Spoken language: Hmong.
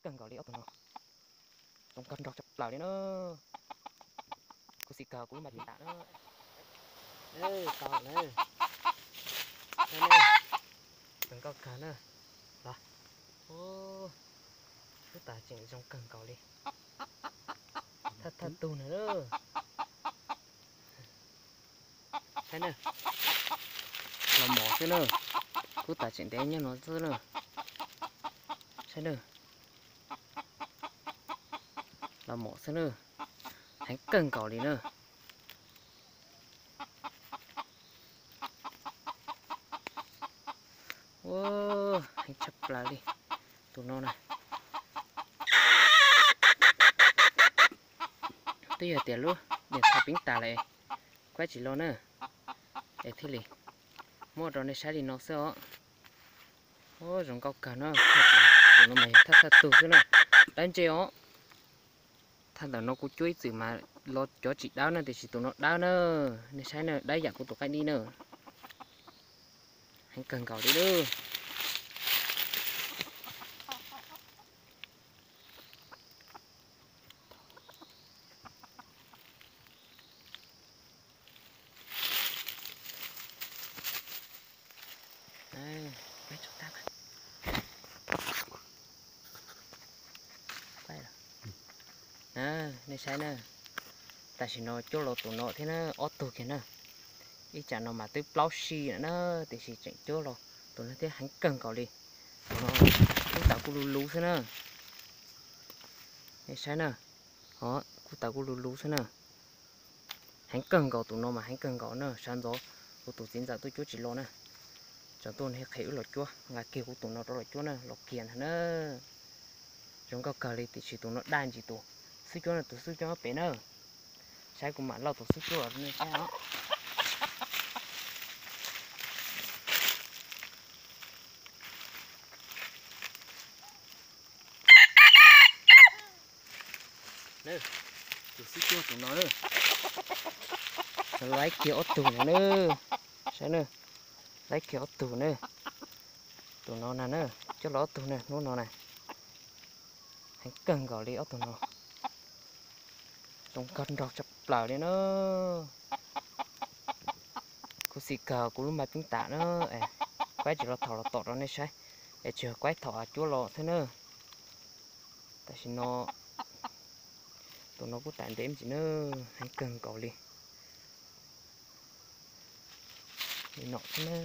Kawg nkaus li ob tug no, zoo nkauj nraug tshaj plaws li na. Kuv xav kawg kuv lub ma pib tam na. Tau na, zoo nkauj kawg na. Los, ub, lub tas tseem zoo kawg nkaus li. Thawj thawj tug na. Saib na, los mos xwb na. Kub tas tseem ntev nyob no xwb na. Saib na, los mos xwb na. Heev kawg nkaus li na. Ua, heev tshaj plaws li tus no na. Twb yog tias lub niag thaum pib tas lawm, kuaib tsis los na, es thiaj li muab rau nej saib li no xwb os. Ua, zoo nkauj kawg no. Tus no mas yog thawj thawj tug xwb na, dawb ntse os. Thaj ntawm no kuv cuab ib txwm mas los cov tsis dawb na, tiam sis tus no dawb na. Nej saib na, dawb yam kuv tus qaib dib na. Heev kawg nkaus li lawm. Nej saib na, tam sim no cuab los tus no thiab na, ob tug kiag na. Ib tsam no mas twb plaub si lawm na, tiam sis tseem cuab los tus no thiab, heev kawg nkaus li. Tus no kub tas kuj luv luv xwb na. Nej saib na, o, kub tas kuj luv luv xwb na. Heev kawg nkaus, tus no mas heev kawg nkaus na. Sawv ntxov kuv tus txiv ntxawm tuaj cuab tsis los na, tseem tuaj nrhiav qhia wb los cuab, nqa kiag kuv tus no rov los cuab na, los kiag ntag na. Zoo nkauj kawg li, tiam sis tus no daj ntsis tus xub cuab no, tus xub cuab pem na. Saib kuv mam lauj tus xub cuab los nej saib os. Tus xub cuab tus no, laib kiag ob tug no na. Saib na, laib kiag ob tug na. Tus no na, cuab los ob tug na, hnub no na. Heev kawg nkaus li ob tug no. Zoo nkauj nraug tshaj plaws li na. Kuv xav kawg kuv lub ma pib tam na, es kuaib tsis los thaum los tom rau nej saib, es tsis yog kuaib thaum cuab los xwb na. Tam sim no tus no kuj tas ntev me ntsis na, heev kawg nkaus li. Li no xwb na.